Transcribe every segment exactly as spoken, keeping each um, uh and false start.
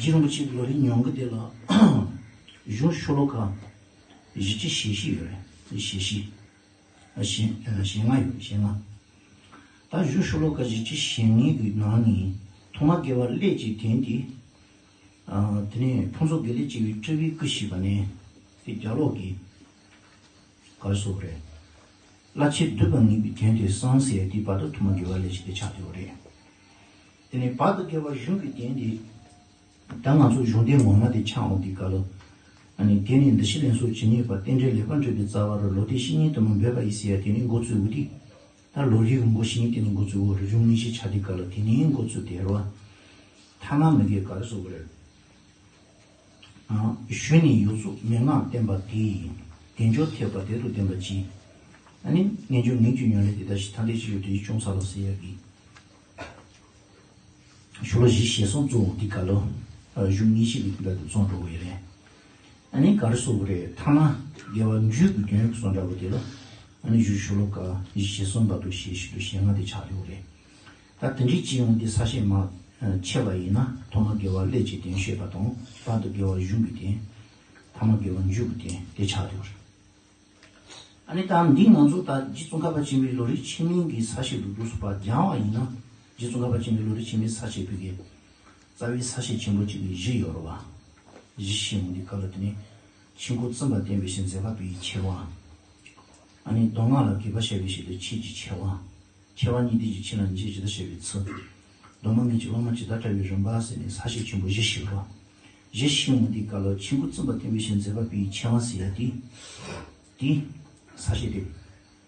རྗེ་རིན་པོ་ཆེའི་ལོ་རིམ་ཉུང་གི་དེ་ལ་གཞུང་ཤོ་ལོ་ཀ་བཞི་བཅུ་ཞེ་བཞི་ཡོད་རེད། ཞེ་བཞི། ཞེ་ཞེ་ལྔ་ཡོད། ཞེ་ལྔ། ད་གཞུང་ཤོ་ལོ་ཀ་བཞི་བཅུ་ཞེ་ལྔའི་གི་ནང་ནས་ཐོག་མ་དགེ་བ་ཀླད་ཀྱི་དོན་དེ། དེ་ནས་ཕུན་ཚོགས་དགེ་ལེགས་སྤྱི་བོའི་སྤྲུལ་པའི་སྐུ་ཞེས་པ་ནས་དེ་རྒྱ་ལོག་གིས་ག་རེ་ཟེར་དགོས་རེད། བླ་ཆེན་འདུས་པ་ངེས་པའི་དོན་དེ་གསུངས་ཟེར་ཡ་དེ་བར་དུ་ཐོག་མ་དགེ་བ་ཀླད་ཀྱི་དེ་ཆགས་ཡོད་རེད། དེ་ནས་བར་དུ་དགེ་བ་གཞུང་གི་དོན་དེ། ད་ང་ཚོ་གཞུང་དོན་ངོ་མ་དེ་ཆགས་འོང་དུས་སྐབས་ལ། ཨ་ནི་དེ་ནས་འདུ་ཤེས་ལེན་སོགས་ཇི་སྙེད་པ། རྟེན་འབྲེལ་ལེགས་པར་འགྲུབ་པའི་རྩ་བ་རུ། ལོག་ལྟའི་བཤེས་གཉེན་དུ་མ་འབོད་པ་ཡིས་ཟེར་ཡ་དེ་ནས་འགོ་བཙུགས་འོང་དུས། ད་ལོ་རེའི་འགོ་བཤེས་གཉེན་དེ་ནས་འགོ་བཙུགས་འོང་རེད། གཞུང་ངེས་ཤེས་ཆགས་དུས་སྐབས་ལ་དེ་ནས་འགོ་བཙུགས་དེ་རེད་བ། ཐ་ན་མི་དགེ་ག་རེ་ཟེར་དགོས་རེད། ཨ། ཞུས་ནས་ཡོངས་རྫོགས་མན་ངག་བསྟན་པ་དེ་ཡི་དལ་འབྱོར་ཐེག་པ་དལ་དུ་བརྟེན་པ་གཅིག་ཨ་ནི་རྣལ་འབྱོར་ངེས་ཀྱི་ཉམས་ལེན་དེ་དག་ཞིག་ཐ་དད་ཅིག་ཡོད་དུས་ཡིད་སྐྱོང་ས་ལ་ཟེར་ཡ་གི། ཤོ་ལོ་བཞི་ཞེ་གསུམ་བཙུགས་འོང་དུས་སྐབས་ལ། ཨ། གཞུང་ངེས་ཤེས་ཀྱི་དོན་དག་དེ་རྫོགས་འགྲོ་གི་ཡོད་རེད། ཨ་ནི་ག་རེ་ཟེར་དགོས་རེད། ཐ་ན་དགེ་བ་མཇུག་གི་དོན་གསུང་འདྲ་བོ་དེ་ལ། ཨ་ནི་གཞུང་ཤོ་ལོ་ཀ་བཞི་ཞེ་གསུམ་བར་དུ་ཞེ་བཞི་དང་ཞེ་ལྔ་དེ་ཆགས་ཡོད་རེད། ད་དེ་འདྲའི་སྤྱི་ཡོངས་དེ་གསལ་བཤད་མར་ཕྱེ་བ་ཡིན་ན། ཐོག་མ་དགེ་བ་ཀླད་ཀྱི་དོན་བཤད་པ་དང་། བར་དུ་དགེ་བ་གཞུང་གི་དོན། ཐ་མ་དགེ་བ་མཇུག་གི་དོན་དེ་ཆགས་ཡོད་རེད། ཨ་ནི་ད་འདི་ང་ཚོ་ད་རྗེ་ཙོང་ཁ་པ་ཆེན་པོའི་ལོ་རིམ་ཆེན་མོའི་གི་གསལ་བཤད་དུ་འདུག་སོ་པ་སྦྱང་བ་ཡིན་ན། རྗེ་ཙོང་ཁ་པ་ཆེན་པོའི་ལོ་རིམ་ཆེན་མོའི་གསལ་བཤད་པའི་གི་རྩ་བའི་གསལ་བཤད་ཆེན་པོ་གཅིག་གི་བཞི་ཡོད་རེད་བ། བཞི་ཞེས་འོང་དུས་སྐབས་ལ་དེ་ནི། ཆོས་འཁོར་བཙུན་པ་བསྟན་པའི་ཕྱིར་མཛད་པ་པོའི་ཆེ་བ། ཨ་ནི་མདོ་སྔགས་ལ་གུས་པ་བཤད་པའི་ཕྱིར་དུ་ཆོས་ཀྱི་ཆེ་བ། ཆེ་བ་སྙིང་ཐིག་གི་ཆོས་ལ་ཉན་ཤེས་ཇི་ལྟར་བྱ་བའི་ཚུལ། མདོ་མ་ངེས་ཀྱི་སློབ་མ་ཇི་ལྟར་བཀྲ་བའི་རིམ་པ་ཟེར་ནས་གསལ་བཤད་ཆེན་པོ་བཞི་ཞིག་རེད། བཞི་ཞིག་འོང་དུས་སྐབས་ལ་ཆོས་འཁོར་བཙུན་པ་བསྟན་པའི་ཕྱིར་མཛད་པ་པོའི་ཆེ་བ་ཟེར་ཡ་དེ། དེ། གསལ་བཤད་དེ།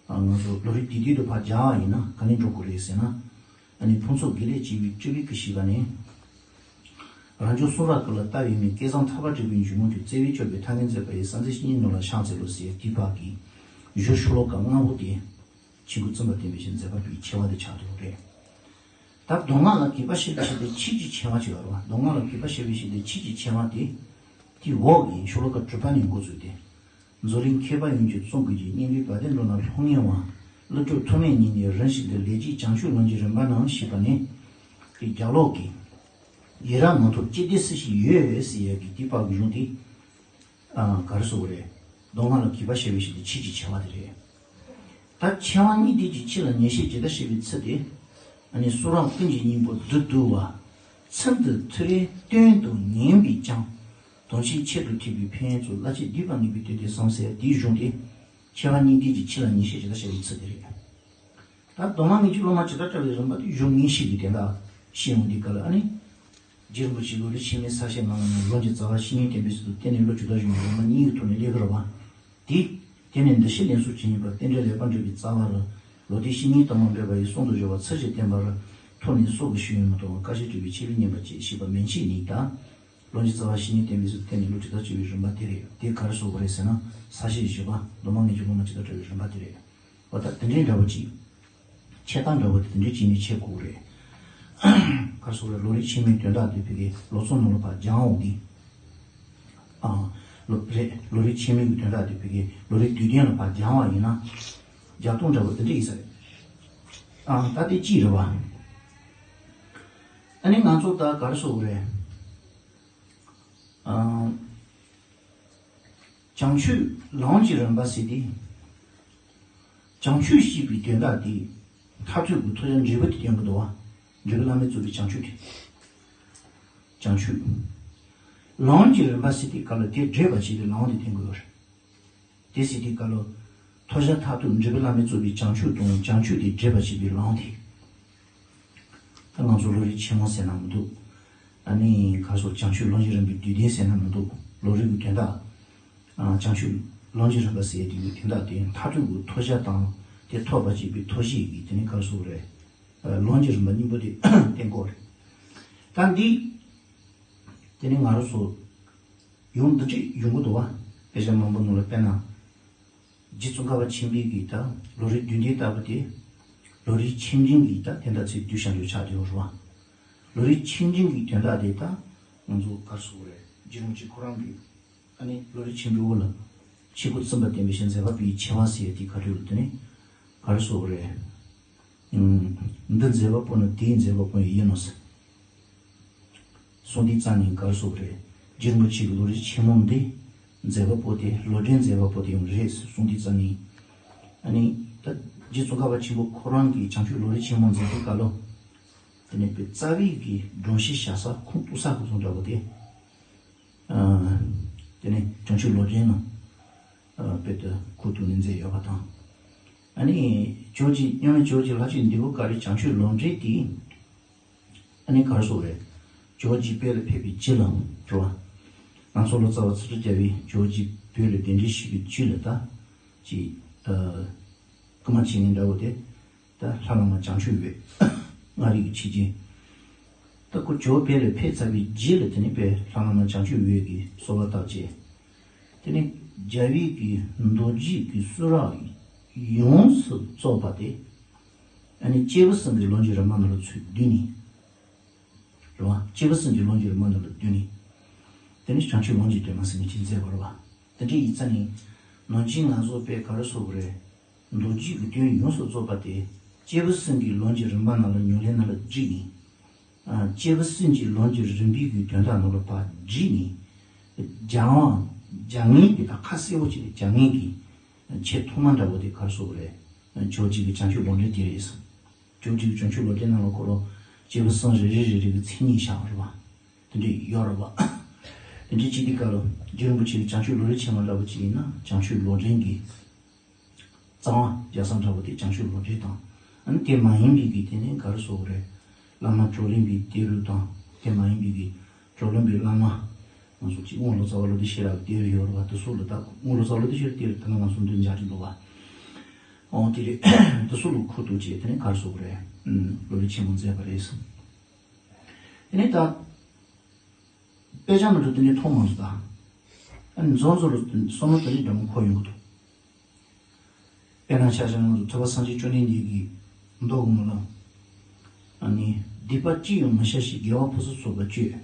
ང་ཚོ་ལོ་རིམ་དེ་དུས་དུ་ཕར་སྦྱར་བ་ཡིན་ན་ག་ནས་འགྲོ་དགོས་རེད་ཟེར་ན། ཨ་ནི་ཕུན་ཚོགས་དགེ་ལེགས་སྤྱི་བོའི་སྤྲུལ་པའི་སྐུ་ཞེས་པ་ནས། རང་བྱུང་གསུང་རབ་ཀུན་ལ་ལྟ་བའི་མིག་སྐལ་བཟང་ཐར་པ་འབྲས་བུའི་འཇུག་ངོགས་ཀྱི། བརྩེ་བས་སྐྱོབ་པའི་ཐབས་མཁས་མཛད་པ་ཡི། གསང་མཛད་བཤེས་གཉེན་ནོར་ལ་ཕྱག་འཚལ་ལོ་ཟེར་དུས་བར་གྱི་གཞུང་ཤོ་ལོ་ཀ་ལྔ་པོ་དེ། ཆོས་འཁོར་བཙུན་པ་བསྟན་པའི་ཕྱིར་མཛད་པ་པོའི་ཆེ་བ་དེ་ཆགས་འདུག་རེད། ད་མདོ་སྔགས་ལ་གུས་པ་བཤད་པའི་ཕྱིར་དེ་ཆོས་ཀྱི་ཆེ་བ་ཅིག་ཡོད་རེད་བ། མདོ་སྔགས་ལ་གུས་པ་བཤད་པའི་ཕྱིར་དེ་ཆོས་ཀྱི་ཆེ་བ་དེ། དེའི་འོག་གི་ཤོ་ལོ་ཀ་དྲུག་པ་ནས་འགོ་བཙུགས་ཏེ། མཛོད་རིམ་མཁས་པ་ཡོངས་ཀྱི་གཙོ་བཀོད་ཀྱི། སྙན་པའི་བ་དན་འགྲོ་རྣམས་ལྷང་ངེ་བ། ཀླུ་སྒྲུབ་ཐོགས་མེད་ཉིད་ནས་རིམ་བཞིན་དུ། ལས་ཀྱི་བྱང་ཆུབ་ལོངས་ཀྱི་རིམ་པ་རྣམས་ཞེས་པ་ནས། དེ་རྒྱ་ལོག་གི་ཡི་རང་ངོ་ཐོག་ཅི་སྟེ་སུ་ཞིག་ཡོད་ཟེར་ཡ་གི་དེ་བར་གྱི་གཞུང་དེ། ཨ། ག་རེ་ཟེར་དགོས་རེད། མདོ་སྔགས་ལ་གུས་པ་བཤད་པའི་ཕྱིར་དེ་ཆོས་ཀྱི་ཆེ་བ་དེ་རེད། ད་ཆེ་བ་སྙིང་ཐིག་གི་ཆོས་ལ་ཉན་ཤེས་ཇི་ལྟར་བྱ་བའི་ཚུལ་དེ། ཨ་ནི་གསུང་རབ་ཀུན་གྱི་སྙིང་པོ་བསྡུ་བསྡུ་བ། ཚུལ་འདི་མཐོ་རིས་དོན་དུ་ངེས་པའི་ཀྱང་། དོན་ཆེན་ཁྱད་དུ་འཕགས་པའི་ཕན་ཡོན་ཚོགས། བླ་ཆེན་འདུས་པ་ངེས་པའི་དོན་དེ་གསུངས་ཟེར་དེའི་གཞུང་དེ། ཆེ་བ་སྙིང་ཐིག་གི་ཆོས་ལ་ཉན་ཤེས་ཇི་ལྟར་བྱ་བའི་ཚུལ་དེ་རེད། ད་མདོ་སྔགས་ངེས་ཀྱི་སློབ་མ་ཇི་ལྟར་བཀྲ་བའི་རིམ་པ་དེ་གཞུང་ངེས་ཤེས་ཀྱི་དོན་དག་ཤེས་འོང་དུས་སྐབས་ལ། ཨ་ནི་རྗེ་རིན་པོ་ཆེའི་ལོ་རིམ་ཆེན་མོའི་གསལ་བཤད་ནང་ལ་ནི། ལོངས་སྤྱོད་རྩ་བ་བཤེས་གཉེན་བསྟེན་པའི་ཚུལ་དུ། བསྟེན་ནས་བློ་ཇི་ལྟར་གཞུང་གི་ལུང་མ་གཉིས་ཀྱི་ཐོག་ནས་སླེབས་ཀྱི་རེད་བ། དེ། དེ་ནས་འདུ་ཤེས་ལེན་སོགས་ཇི་སྙེད་པ། རྟེན་འབྲེལ་ལེགས་པར་འགྲུབ་པའི་རྩ་བ་རུ། ལོག་ལྟའི་བཤེས་གཉེན་དུ་མ་འབོད་པ་ཡི། གསུང་དུ་གཞོལ་བ་ཚུལ་གྱིས་བསྟན་པ་རུ། ཐོག་ནས་སྲོག་གི་ཤུལ་ཡང་མི་གཏོང་བར། བཀའ་བཞིན་སྒྲུབ་པའི་ཆེ་བའི་བསྙེན་པ་བསྐྱེད། ཞེས་པ་མན་ཆད་ནས་ད། ལོངས་སྤྱོད་རྩ་བ་བཤེས་གཉེན་བསྟེན་པའི་ཚུལ་དུ། བསྟེན་ནས་བློ་ཇི་ལྟར་སྤྱོད་པའི་རིམ་པ་དེ་རེད། དེ་ག་རེ་ཟེར་དགོས་རེད་ཟེར་ན། གསལ་བཤད་བཞི་པ་མདོ་སྔགས་ངེས་ཀྱི་སློབ་མ་ཇི་ལྟར་བཀྲ་བའི་རིམ་པ་དེ་རེད། འོ་ད་དེ་འདྲའི་འདྲ་བོ་ཅིག་འཆད་སྟངས་འདྲ་བོ་དེ་འདྲ་བྱས་ནས་འཆད་དགོས་རེད། ག་རེ་ཟེར་དགོས་རེད། ལོ་རིམ་ཆེན་མོའི་དོན་དག་དེ་ཕ་གི་ལོ་ཚོད་ནང་ལ་ཕར་སྦྱང་འོང་དུས། ཨ། ལོ་རེད། ལོ་རིམ་ཆེན་མོའི་གི་དོན་དག་དེ་ཕ་གི་ལོ་རིམ་དུས་སྟོན་ལ་ཕར་སྦྱང་བ་ཡིན་ན། རྒྱག་སྟངས་འདྲ་བོ་དེ་འདྲ་ཡིན་ས་རེད། ཨ། ད་དེ་གཅིག་རེད་བ། ཨ་ནི་ང་ཚོ་ད་ག་རེ་ཟེར་དགོས་རེད། ཨ། བྱང་ཆུབ་ལོངས་ཀྱི་རིམ་པ་ཟེར་དེ། བྱང་ཆུབ་ཞེས་པའི་དོན་དག་དེ། མཐར་ཐུག་གི་ཐོབ་བྱ་འབྲས་བུ་དེ་སྟོན་གྱི་འདུག་བ། འབྲས་བུ་བླ་མེད་རྫོགས་པའི་བྱང་ཆུབ་དེ། བྱང་ཆུབ་ལོངས་ཀྱི་རིམ་པ་ཟེར་དེ་ག་ལ་དེ་འགྲེལ་པ་བྱེད་པའི་ལམ་དེ་སྟོན་གྱི་ཡོད་རེད། དེ་ཟེར་དུས་སྐབས་ལ། ཐོབ་བྱ་མཐར་ཐུག་འབྲས་བུ་བླ་མེད་རྫོགས་པའི་བྱང་ཆུབ་དང་། བྱང་ཆུབ་དེ་འགྲེལ་པ་བྱེད་པའི་ལམ་དེ། ད་ང་ཚོ་ལོ་རིམ་ཆེན་མོ་ཟེར་ན་མི་འདུག་ཨ་ནི་ག་རེ་ཟེར། བྱང་ཆུབ་ལོངས་སྤྱོད་རིམ་པའི་དུས་སྟོན་ཟེར་ན་མི་འདུག་ལོ་རིམ་གྱི་དོན་དག་ཨ། བྱང་ཆུབ་ལོངས་སྤྱོད་རིམ་པ་ཟེར་དེ་གི་དོན་དག་དེ། མཐར་ཐུག་གི་ཐོབ་བྱ་དང་། དེ་ཐོབ་པར་བྱེད་པའི་ཐོབ་བྱེད་ཀྱི་དེ་ནི་ག་རེ་ཟེར་རེད། ཨ། ལོངས་སྤྱོད་རིམ་པ་གཉིས་པོ་དེ་བསྟན་གྱི་ཡོད་རེད། ད་འདི། དེ་ནི་ང་རང་ཚོ་ཡོང་འདི་འདྲས་ཡོང་གི་འདུག་བ། དཔེ་ཆ་མང་པོ་ནང་ལ་དཔེར་ན། རྗེ་ཙོང་ཁ་པ་ཆེན་པོའི་གི་ད་ལོ་རིམ་བསྡུས་དོན་ལྟ་བུ་དེ། ལོ་རིམ་ཆེ་འབྲིང་གི་ད་དེ་འདྲ་ཚིག་བསྡུས་བཞག་འདུག་ཆགས་ཡོད་རེད་བ། ལོ་རིམ་ཆེ་འབྲིང་གི་དོན་དག་དེ་ད་ང་ཚོ་ག་རེ་ཟེར་དགོས་རེད། རྗེ་རིན་པོ་ཆེ་ཁོ་རང་གི་ཨ་ནི་ལོ་རིམ་ཆེན་པོའི་འོག་ལ་ཆོས་འཁོར་བཙུན་པ་བསྟན་པའི་ཕྱིར་མཛད་པ་པོའི་ཆེ་བ་ཟེར་ཡ་དེ་ག་རེ་ལ་དེ་ནི་ག་རེ་ཟེར་དགོས་རེད། ཨུམ། འདི་མཛད་པ་པོ་ནི་དེའི་མཛད་པ་པོ་ཡི་ཡིན་ནོ་ཟེར། གསུང་དུས་ཙམ་ནས་ག་རེ་ཟེར་དགོས་རེད། རྗེ་རིན་པོ་ཆེ་གི་ལོ་རྒྱུས་ཆེན་མོ་འདི་མཛད་པ་པོ་དེ་ལོ་འདྲེན་མཛད་པ་པོ་དེ་ཡང་རེད་ཟེར་གསུང་དུས་ཙམ་ནས། ཨ་ནི་ད་རྗེ་ཙོང་ཁ་པ་ཆེན་པོ་ཁོ་རང་གིས་བྱང་ཆུབ་ལོ་རྒྱུས་ཆེན་མོ་མཛད་དུས་སྐབས་ལ། དེ་ནས་དཔེ་རྩ་བའི་གི་སྒྲོམ་གཞི་བཞག་ས་ཁུངས་གཏུགས་ས་གི་ཚོང་འདྲ་པོ་དེ། ཨ། དེ་ནས་བྱང་ཆུབ་ལོ་འདྲེན་ནང་། ཨ། དཔེ་དེ་ཁུངས་གཏུགས་ནས་མཛད་ཡོད་པ་དང་། ཨ་ནི་ཇོ་བོ་རྗེ་མཉམ་མེད་ཇོ་བོ་རྗེ་ལྷ་ཆོས་འདི་པོ་ཀ་རི་བྱང་ཆུབ་ལོ་འདྲེན་དེ། ཨ་ནི་ག་རེ་ཟེར་དགོས་རེད། ཇོ་བོ་རྗེ་བོད་ལ་ཕེབས་པའི་རྗེས་ལ་རེད་བ། ང་ཚོ་ལོ་ཙཱ་བ་ཚུལ་ཁྲིམས་རྒྱལ་པོས་ཇོ་བོ་རྗེ་བོད་ལ་གདན་འདྲེན་ཞུས་པའི་རྗེས་ལ་ད། ཅིག་ཨ། སྐུལ་མ་བྱེད་མཁན་འདྲ་བོ་དེ། ད་ལྷ་བླ་མ་བྱང་ཆུབ་འོད། མངའ་རིས་ཀྱི་ཆོས་རྗེ། ད་ཁོ་ཇོ་བོ་བོད་ལ་ཕེབས་ཚར་བའི་རྗེས་ལ་དེ་ནས་དཔེ་ལྷ་བླ་མ་བྱང་ཆུབ་འོད་ཀྱིས་གསོལ་བ་བཏབ་བྱས། དེ་ནས་རྒྱལ་བའི་གི་མདོ་རྒྱུད་ཀྱི་གསུང་རབ་ཡོངས་སུ་རྫོགས་པ་དེ། ཨ་ནི་སྐྱེས་བུ་གསུམ་གྱི་ལོ་རྒྱུས་རིམ་པ་ནང་ལ་ཚུར་བསྡུས་ནས། རེད་བ། སྐྱེས་བུ་གསུམ་གྱི་ལོ་རྒྱུས་རིམ་པ་ནང་ལ་བསྡུས་ནས། དེ་ནས་བྱང་ཆུབ་ལོ་རྒྱུས་སྟོན་པ་ཟེར་ནས་ཅིག་མཛད་པ་རེད་བ། དེ་འདྲའི་ཡིག་ཚང་ནས། ནང་བཞིན་ང་ཚོ་དཔེ་ག་རེ་ཟེར་དགོས་རེད། མདོ་རྒྱུད་ཀྱི་དོན་ཡོངས་སུ་རྫོགས་པ་དེ། སྐྱེས་བུ་གསུམ་གྱི་ལོ་རྒྱུས་རིམ་པ་ནང་ལ་ཉམས་ལེན་ནང་ལ་བསྒྲིལ་ནས། ཨ། སྐྱེས་བུ་གསུམ་གྱི་ལོ་རྒྱུས་རིམ་པའི་གི་དོན་དག་ནང་ལ་ཕར་བསྒྲིལ་ནས། སྦྱང་བ། སྦྱང་ངེས་ཀྱི་ད་ཁ་གསལ་པོ་བྱས་ཏེ་སྦྱང་ངེས་ཀྱི་ཆེས་ཐོག་མ་འདྲ་བོ་དེ་ག་རེ་ཟེར་དགོས་རེད། ཇོ་བོ་རྗེ་གི་བྱང་ཆུབ་ལོ་འདྲེན་དེ་རེད་ཟེར། ཇོ་བོ་རྗེ་གི་བྱང་ཆུབ་ལོ་འདྲེན་ནང་ལ་ཁོ་རང་སྐྱེས་བུ་གསུམ་རེ་རེ་རེ་རེ་གི་མཚན་ཉིད་བཞག་རེད་བ། དེ་འདྲ་ཡོད་རེད་བ། དེ་འདྲ་བྱེད་དུས་སྐབས་ལ་རྗེ་རིན་པོ་ཆེ་གི་བྱང་ཆུབ་ལོ་རྒྱུས་ཆེན་མོ་འདྲ་བོ་ཅིག་ཡིན་ན་བྱང་ཆུབ་ལོ་འདྲེན་གྱི་རྩ་བ་རྒྱག་ས་འདྲ་བོ་དེ་བྱང་ཆུབ་ལོ་འདྲེན་དང་། ཨ་ནི་དེ་མ་ཡིན་པའི་གི་དེ་ནས་ག་རེ་ཟེར་དགོས་རེད། བླ་མ་བགྲོ་གླེང་པའི་ཏེ་རུ་དང་དེ་མ་ཡིན་པའི་གི་བགྲོ་གླེང་པའི་བླ་མ། ང་ཚོ་གཅིག་དབོན་ལོ་ཙཱ་བ་ལོ་ཏི་ཤེས་རབ་ཏེ་རུ་ཡོད་རེད་བ། དེ་ཚོ་ལ་ད་དབོན་ལོ་ཙཱ་བ་ལོ་ཏི་ཤེས་རབ་ཏེ་རུ་ད་ང་ཚོ་འདི་མཇལ་གྱི་འདུག་བ། ཨོ་དེ་རེད། དེ་ཚོ་ལ་ཁུངས་གཏུགས་བྱས་དེ་ནས་ག་རེ་ཟེར་དགོས་རེད། ཨུམ། ལོ་རྒྱུས་ཆེན་མོ་མཛད་པ་རེད། དེ་ནས་ད། དཔེ་ཆ་ནང་དུ་དེ་འདྲའི་མཐོང་མ་སོང་ད། ཨ་ནི་རྫོང་ཚོ་ལ་བསམ་བློ་དེ་འདྲའི་འདྲ་མོ་འཁོར་ཡོང་གི་འདུག་དཔེར་ན་ཆ་བཞག་ན་ང་ཚོ་ཐུབ་པ་སངས་རྒྱས་བཅོམ་ལྡན་འདས་ཀྱི་མདོ་གི་ནང་ལ། ཨ་ནི་སྡིག་པ་གཅིག་ཡང་མི་བྱ་ཞིང་དགེ་བ་ཕུན་སུམ་ཚོགས་པར་སྤྱོད།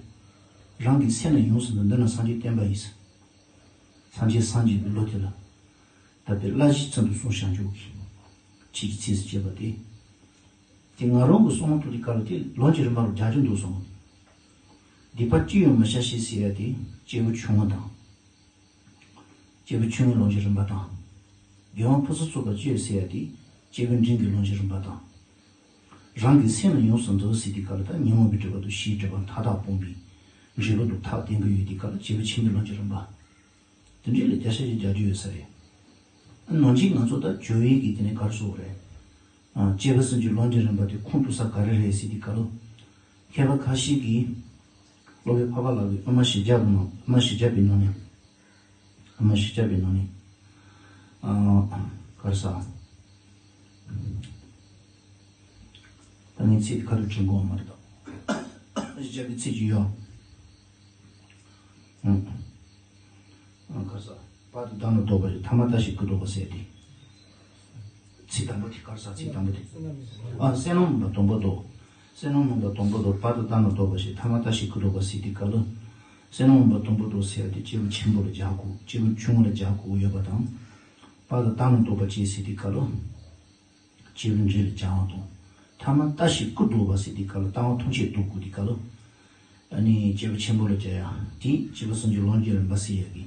རང་གི་སེམས་ལ་ཡོངས་སུ་འདུ། འདི་ནི་སངས་རྒྱས་བསྟན་པ་ཡིན། སངས་རྒྱས་སངས་རྒྱས་པའི་ལོ་དེ་ལ། ད་ལྟའི་བླ་གཞི་ཚུལ་དུ་གསུངས་བྱང་ཆུབ་ཀྱི་ཆོས་ཀྱི་ཚིགས་སུ་བཅད་པ་སྟེ། དེ་ང་རང་གི་བསམ་བློ་ཐུག་དུས་སྐབས་ལ་དེ་ལོ་རྒྱུས་རིམ་པ་ལ་རྒྱག་རྒྱུ་འདུག་སོང་། སྡིག་པ་གཅིག་ཡང་མི་བྱ་ཞིང་ཟེར་ཡ་དེ་སྐྱེས་བུ་ཆུང་ངུ་དང་། སྐྱེས་བུ་ཆུང་ངུའི་ལོ་རྒྱུས་རིམ་པ་དང་། དགེ་བ་ཕུན་སུམ་ཚོགས་པར་སྤྱོད་ཟེར་ཡ་དེ་སྐྱེས་བུ་འབྲིང་གི་ལོ་རྒྱུས་རིམ་པ་དང་། རང་གི་སེམས་ལ་ཡོངས་སུ་འདུ་ཟེར་དུས་སྐབས་ལ་ད་ཉོན་མོངས་པའི་སྒྲིབ་པ་དང་ཞེའི་སྒྲིབ་པ་མཐའ་དག་སྤོང་བའི་འབྲས་བུ་དང་ཐབས་ལྡན་གྱི་ཡོད་དུས་སྐབས་ལ་སྐྱེས་བུ་ཆེན་པོའི་ལོ་རྒྱུས་རིམ་པ། དེ་འདྲའི་ལ་བརྒྱ་ཆ་བཞི་རྒྱག་རྒྱུ་ཡོད་ས་རེད། ནང་བཞིན་ང་ཚོ་ད་ཇོ་བོའི་གི་དེ་ནས་ག་རེ་ཟེར་དགོས་རེད། ཨ། སྐྱེས་བུ་གསུམ་གྱི་ལོ་རྒྱུས་རིམ་པ་དེ་ཁུངས་གཏུགས་ས་ག་རེ་རེད་ཟེར་དུས་སྐབས་ལ། མཁས་པ་ཁ་ཤས་ཀྱིས་སློབ་དཔོན་འཕགས་པ་ལྷ་གི་དབུ་མ་བཞི་བརྒྱ་གི་ནང་། དབུ་མ་བཞི་བརྒྱ་པའི་ནང་ནས། དབུ་མ་བཞི་བརྒྱ་པའི་ནང་ནས། ཨ། ག་རེ་ཟེར། ད་ངས་ཚིག་དེ་ཁ་ཐུག་དྲན་གྱི་ཡོད་མ་རེད་དོ། བཞི་བརྒྱ་པའི་ཚིག་ཅིག་ཡོད། ཨང་། ཨང་། ག་རེ་ཟེར། བར་དུ་བདག་ནི་བཟློག་པ་ཞིག །ཐ་མ་བལྟ་ཞིང་སྐུ་བཟློག་པ་ཟེར་ཏེ། ཚིག་དང་པོ་དེ་ག་རེ་ཟེར། ཚིག་དང་པོ་དེ། ཨ། བསོད་ནམས་མུན་པ་སྡོང་པོ་བཟློག །བསོད་ནམས་མུན་པ་སྡོང་པོ་བཟློག །བར་དུ་བདག་ནི་བཟློག་པ་ཞིག །ཐ་མ་བལྟ་ཞིང་སྐུ་བཟློག་པ་ཟེར་དུས་སྐབས་ལ། བསོད་ནམས་མུན་པ་སྡོང་པོ་བཟློག་ཟེར་ཡ་དེ་སྐྱེས་བུ་ཆེན་པོ་ལ་སྦྱར་དགོས། སྐྱེས་བུ་ཆུང་ངུ་ལ་སྦྱར་དགོས་ཡོད་པ་དང་། བར་དུ་བདག་ནི་བཟློག་པ་ཅིག་ཟེར་དུས་སྐབས་ལ། སྐྱེས་བུ་འབྲིང་ལ་སྦྱར་བ་དང་། ཐ་མ་བལྟ་ཞིང་སྐུ་བཟློག་པ་ཟེར་དུས་སྐབས་ལ་ལྟ་བ་ཐམས་ཅད་བཟློག་དགོས་དུས་སྐབས་ལ། ཨ་ནི་སྐྱེས་བུ་ཆེན་པོ་ལ་སྦྱར་ཡ་དེ་སྐྱེས་བུ་གསུམ་གྱི་ལོ་རྒྱུས་རིམ་པ་ཟེར་ཡ་གི།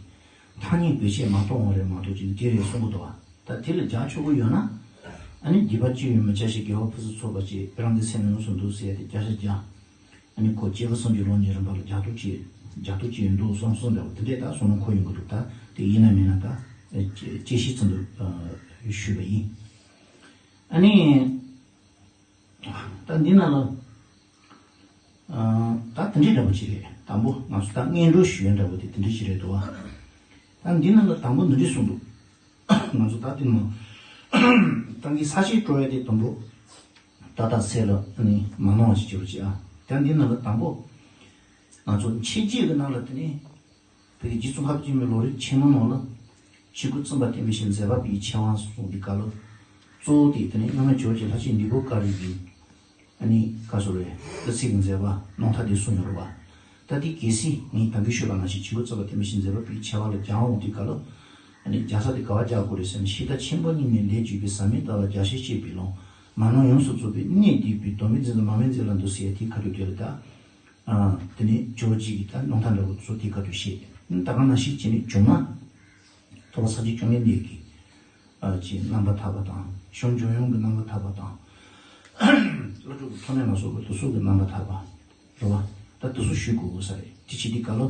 ཐ་སྙད་བེད་སྤྱད་མ་གཏོང་བ་རེད་མ་གཏོགས་ཅིག་དེ་རེད་གསུང་གི་འདུག་བ། ད་དེ་ལ་རྒྱག་ཆོག་གི་ཡོད་ན། ཨ་ནི་སྡིག་པ་གཅིག་ཡང་མི་བྱ་ཞིང་དགེ་བ་ཕུན་སུམ་ཚོགས་པར་སྤྱད། རང་གི་སེམས་ལ་ཡོངས་སུ་འདུ་ཟེར་ཡ་དེ་བརྒྱ་ཆ་བརྒྱ། ཨ་ནི་ཁོ་སྐྱེས་བུ་གསུམ་གྱི་ལོ་རྒྱུས་རིམ་པ་ལ་རྒྱག་ཐུབ་ཀྱི། རྒྱག་ཐུབ་ཀྱི་འདུག་བསམ་བསམ་འདྲ་བོ་དེ་འདྲས་ད་བསམ་བློ་འཁོར་ཡོང་གི་འདུག །ད་དེ་ཡིན་ན་མིན་ན་ད་དཔྱད་ཞིབ་ཙམ་དུ་ཞུས་པ་ཡིན། ཨ་ནི་ད་འདི་ནང་ལ་ད་དེ་འདྲས་འདྲ་བོ་ཅིག་རེད། དང་པོ་ང་ཚོ་ད་སྔོན་འགྲོ་ཞུ་ཡ་འདྲ་བོ་དེ་དེ་འདྲས་ཅིག་རེད་འདུག་བ། ད་འདི་ནང་ལ་དང་པོ་འདི་འདྲས་གསུངས་འདུག་ང་ཚོ་ད་དེ་མ་ཏང་གི་ས་ཆའི་སྤྲོ་བ་དེ་དང་པོ་ཏག་ཏག་སེལ་ལ་ནི་མ་གནང་བ་ཞིག་བྱེད་རོགས་བྱེད་ཨ། ད་འདི་ནང་ལ་དང་པོ་ང་ཚོ་འཆད་རྩོད་ཀྱི་ནང་ལ་དེ་ནི་བོད་ཀྱི་རྗེ་ཙོང་ཁ་པ་ཆེན་མོའི་ལོ་རྒྱུས་ཆེན་མོ་ནང་ལ་ཆོས་སྐུ་བཙུན་པ་བསྟན་པའི་ཞིང་མཛད་པ་པའི་ཆེ་བ་གསུངས་འདི་ག་ལ་གཙོ་བོ་དེ་དེ་ནི་མཉམ་མེད་ཇོ་བོ་རྗེ་ལྷ་ཆོས་འདི་པོ་ཀ་རི་གི་ཨ་ནི་བཀའ་ཟུར་བའི་སྐུ་ཚེ་གི་མཛད་པ་གནང་ཐབས་དེ་གསུངས་ཡོད་རེད་བ། ད་དེ་གལ་སྲིད་ངས་ད་གིན་ཞུས་པ་ནང་བཞིན་ཆོས་སྐུ་བཙུན་པ་བསྟན་པའི་ཞིང་མཛད་པ་པའི་ཆེ་བ་ལ་སྦྱང་འོང་དུས་སྐབས་ལ། ཨ་ནི་རྒྱག་ས་དེ་ག་བ་རྒྱག་དགོས་རེད་ཟེར་ན། ཤིང་རྟ་ཆེན་པོ་གཉིས་མའི་ལས་བྱུང་བའི་ཟབ་མོའི་ལྟ་བ་རྒྱ་ཆེར་བཤད་པའི་ལུང་། མ་ནོར་ཡོངས་སུ་རྫོགས་པའི་གནད་བསྡུས་པའི་དོན་མེད་འཛིན་དང་མ་མོའི་འཛིན་ལ་འདུ་ཟེར་ཡ་དེའི་ཁ་ཐུག་དེ་ལ་ད། ཨ། དེ་ནས་ཇོ་བོ་རྗེ་གི་ད་རྣམ་ཐར་འདྲ་བོ་སོགས་དེ་སྐབས་དུ་བཤད། ད་ག་ནང་བཞིན་བྱས་ནས་བྱུང་ན། ཐུབ་པ་སངས་རྒྱས་བཅོམ་ལྡན་འདས་ཀྱི་ཨ་ཅེས་རྣམ་པར་ཐར་པ་དང་། གཞུང་འཇམ་དབྱངས་ཀྱི་རྣམ་པར་ཐར་པ་དང་། ཀླུ་སྒྲུབ་ཀྱི་ཐོགས་མེད་ལ་སོགས་པ་དེ་ཚོ་གི་རྣམ་པར་ཐར་པ་རེད་བ། ད་དེ་ཚོ་ཞུ་དགོས་དགོས་ས་རེད། དེ་བྱེད་དུས་སྐབས་ལ།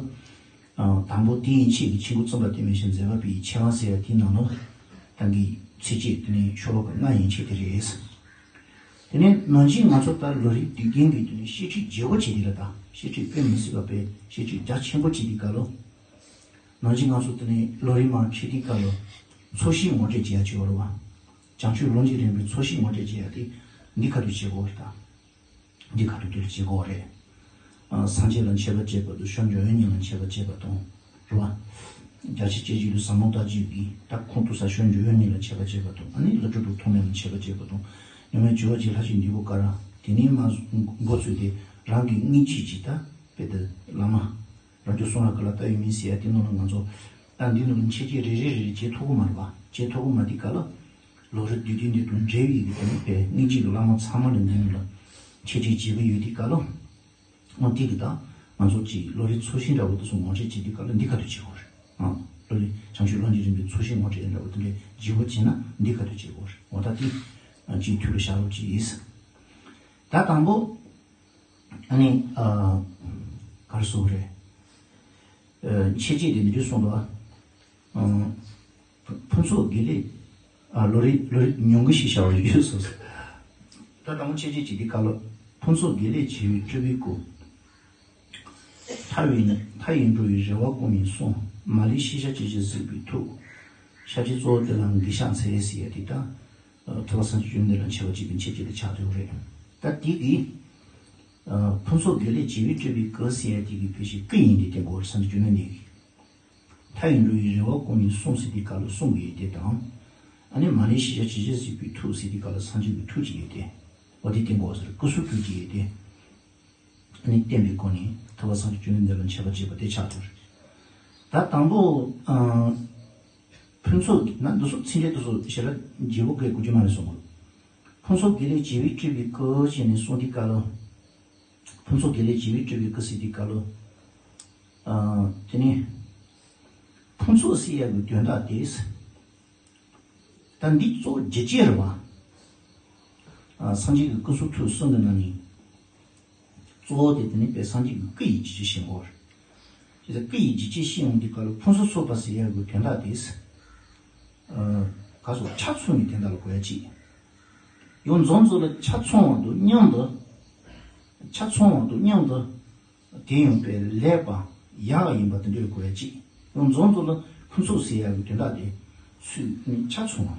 ཨ། དང་པོ་དེ་ཡན་ཆད་ཀྱི་ཆོས་འཁོར་གཙུག་ལག་དུ་མའི་ཞལ་མཛད་པ་པའི་ཆེད་དབང་ཟེར་ཡ་དེའི་ནང་ལ། ད་གིན་ཚིགས་བཅད་དེ་ནས་ཤོ་ལོ་ཀ་ལྔ་ཡན་ཆད་དེ་རེད། དེ་ནས་ནང་བཞིན་ང་ཚོ་ལྟར་ལོ་རེའི་དུས་རྒྱུན་གྱི་དུས་ནས་བཤད་ཁྲིད་བརྗེ་བོ་བྱེད་དེ་ལ། ད་བཤད་ཁྲིད་དཔེ་མི་སྲིད་པ་དཔེ་བཤད་ཁྲིད་རྒྱ་ཆེན་པོ་བྱེད་དེ་ག་ལོ། ནང་བཞིན་ང་ཚོ་དེ་ནས་ལོ་རེ་མར་ཁྲིད་དེ་ག་ལོ། འཚོ་ཞིང་ངོ་སྤྲོད་བྱེད་ཡ་བྱེད་བ་རེད་བ། བྱང་ཆུབ་ལྷུན་གྱིས་རེག་པའི་འཚོ་ཞིང་ངོ་སྤྲོད་བྱེད་ཡ་དེ་འདི་ག་དུས་བྱེད་དགོས་རེད་ད། འདི་ག་དུས་དེ་ལ་བྱེད་དགོས་རེད། ཨ། སངས་རྒྱས་ལ་མཆོད་པ་བྱེད་པ་དང་གཞུང་འཇམ་དབྱངས་གཉིས་ལ་མཆོད་པ་བྱེད་པ་དང་། རེད་བ། རྒྱལ་སྲས་སྐྱེས་ཆེན་ཟབ་མོ་ལྟ་བརྒྱུད་ཀྱི་ད་ཁོང་ཐུག་ས་གཞུང་འཇམ་དབྱངས་གཉིས་ལ་མཆོད་པ་བྱེད་པ་དང་། ཨ་ནི་ཀླུ་སྒྲུབ་ཐོགས་མེད་ལ་མཆོད་པ་བྱེད་པ་དང་། མཉམ་མེད་ཇོ་བོ་རྗེ་ལྷ་བཞི་འདུས་པ་ཀ་ར། དེ་ནས་མར་འགོ་ཚུགས་ཏེ་རང་གི་སྙིང་རྗེ་གི་ད་དཔེ་དེ་བླ་མ། རང་རྒྱུད་གསུང་རབ་ཀྱི་ལ་ལྟ་བའི་མིང་ཟེར་ཡ་དེ་ནང་ལ་ང་ཚོ། ད་འདི་ནང་ལ་མཆོད་བརྗོད་རེ་རེ་རེ་རེ་བྱེད་ཐུབ་ཀྱི་མ་རེད་བ། བྱེད་ཐུབ་ཀྱི་མ་དེ་ག་ལ། ལོ་རེ་དུས་རྒྱུན་དེ་དང་འབྲེལ་བའི་གི་དེ་ནི་དཔེ་སྙིང་རྗེ་གི་བླ་མ་ཚང་མ་ལ་འདི་ནང་ལ་མཆོད་བརྗོད་བྱེད་ཀྱི་ཡོད་དེ་ག་ལ། འོ་དེ་གི་ད་ང་ཚོ་གཅིག་ལོ་རེའི་འཚོ་ཞིང་འདྲ་བོ་དེ་ཚོ་ངོ་སྤྲོད་བྱེད་དུས་ག་ལ་འདི་ག་དུས་བྱེད་དགོས་རེད། ཨ། ལོ་རེའི་བྱང་ཆུབ་ལྷུན་གྱིས་རེག་པའི་འཚོ་ཞིང་ངོ་སྤྲོད་འདྲ་བོ་དེ་འདྲའི་བརྗེ་བོ་བྱེད་ན་འདི་ག་དུས་བྱེད་དགོས་རེད། འོ་ད་དེ་གཅིག་ཐུགས་ལ་བཞག་རོགས་གྱིས། ད་དང་པོ། ཨ་ནི། ཨ། ག་རེ་ཟེར་དགོས་རེད། ཨ། མཆོད་བརྗོད་དེ་འདི་འདྲ་གསུངས་འདུག་ཨ། ཨ། ཕུན་ཚོགས་དགེ་ལེགས། ཨ། ལོ་རེ་ལོ་རེ་ཉུང་གི་ཞིག་བྱ་བ་ཡོད་སོ་སོ། ད་དང་པོ་མཆོད་བརྗོད་ཅིག་འདི་ག་ལ། ཕུན་ཚོགས་དགེ་ལེགས་བྱེ་བའི་སྤྲུལ་པའི་སྐུ། མཐའ་ཡས་མཐའ་ཡས་འགྲོ་བའི་རེ་བ་སྐོང་བའི་གསུང་། མ་ལུས་ཤེས་བྱ་ཇི་བཞིན་གཟིགས་པའི་ཐུགས། ཞབས་ཀྱི་གཙོ་བོ་དེ་ལ་གུས་ཕྱག་འཚལ་ཟེར་ཡ་དེ་ད། ཐུབ་པ་སངས་རྒྱས་བཅོམ་ལྡན་འདས་ལ་མཆོད་པ་བྱེད་པའི་མཆོད་བརྗོད་དེ་ཆགས་ཡོད་རེད། ད་དེ་གི། ཨ། ཕུན་ཚོགས་དགེ་ལེགས་བྱེ་བའི་སྤྲུལ་པའི་སྐུ་ཟེར་ཡ་དེ་གི་དཔེ་ཞིག་སྐུ་ཡིན་དེ་བསྟན་དགོས་རེད། སངས་རྒྱས་བཅོམ་ལྡན་འདས་ཀྱིས། མཐའ་ཡས་འགྲོ་བའི་རེ་བ་སྐོང་བའི་གསུང་ཟེར་དེ་ག་ལ་གསུང་གི་ཡོད་དེ་དང་། ཨ་ནི་མ་ལུས་ཤེས་བྱ་ཇི་བཞིན་གཟིགས་པའི་ཐུགས་ཟེར་དེ་ག་ལ་སངས་རྒྱས་ཀྱི་ཐུགས་ཀྱི་ཡོད་དེ། འོ་དེ་བསྟན་དགོས་ཟེར་སྐུ་གསུང་ཐུགས་ཀྱི་ཡོད་དེ། ཨ་ནི་བསྟན་པའི་སྒོ་ནས་ཐུབ་པ་སངས་རྒྱས་བཅོམ་ལྡན་འདས་ལ་མཆོད་པ་བྱེད་པ་དེ་ཆགས་ཐུབ་རེད། ད་དང་པོ། ཨ། ཕུན་ཚོགས་ན་འདི་ཚོ་ཚིག་འགྲེལ་འདི་ཚོ་ཞེ་དྲག་བརྗེ་བོ་དགོས་དགོས་ཀྱི་མ་རེད་གསུང་གི། ཕུན་ཚོགས་དགེ་ལེགས་བྱེ་བའི་སྤྲུལ་པའི་སྐུ་ཞེས་ནས་གསུངས་དེ་ག་ལ། ཕུན་ཚོགས་དགེ་ལེགས་བྱེ་བའི་སྤྲུལ་པའི་སྐུ་ཟེར་དེ་ག་ལ། ཨ། དེ་ནས་ཕུན་ཚོགས་ཟེར་ཡག་གི་དོན་དག་དེ། ད་འདི་གཙོ་བོ་རྒྱུ་ཅན་རེད་བ། ཨ། སངས་རྒྱས་ཀྱི་སྐུ་གསུང་ཐུགས་གསུམ་གྱི་ནང་ནས། གཙོ་བོ་དེ་དེ་ནི་དཔེ་སངས་རྒྱས་ཀྱི་སྐུ་ཡི་རྒྱུ་ཅན་ཤེས་དགོས་རེད། ཅེས་སྐུ་ཡི་རྒྱུ་ཅན་ཤེས་ཡོང་དུས་སྐབས་ལ་ཕུན་སུམ་ཚོགས་པ་ཟེར་ཡག་གི་དོན་དག་དེ། ཨ། ག་སོགས་ཆ་ཚང་གི་དོན་དག་ལ་གོ་ཡ་གཅིག་ཡང་འཛོམས་འཛོམས་ལ་ཆ་ཚང་བ་དང་མཉམ་དུ། ཆ་ཚང་བ་དང་མཉམ་དུ། དེ་ཡང་དཔེ་ལེགས་པ་ཡག་ཡིན་པ་དེ་འདྲའི་གོ་ཡ་གཅིག་ཡང་འཛོམས་འཛོམས་ལ་ཕུན་ཚོགས་ཟེར་ཡག་གི་དོན་དག་དེ་ཚུལ་ཆ་ཚང་བ།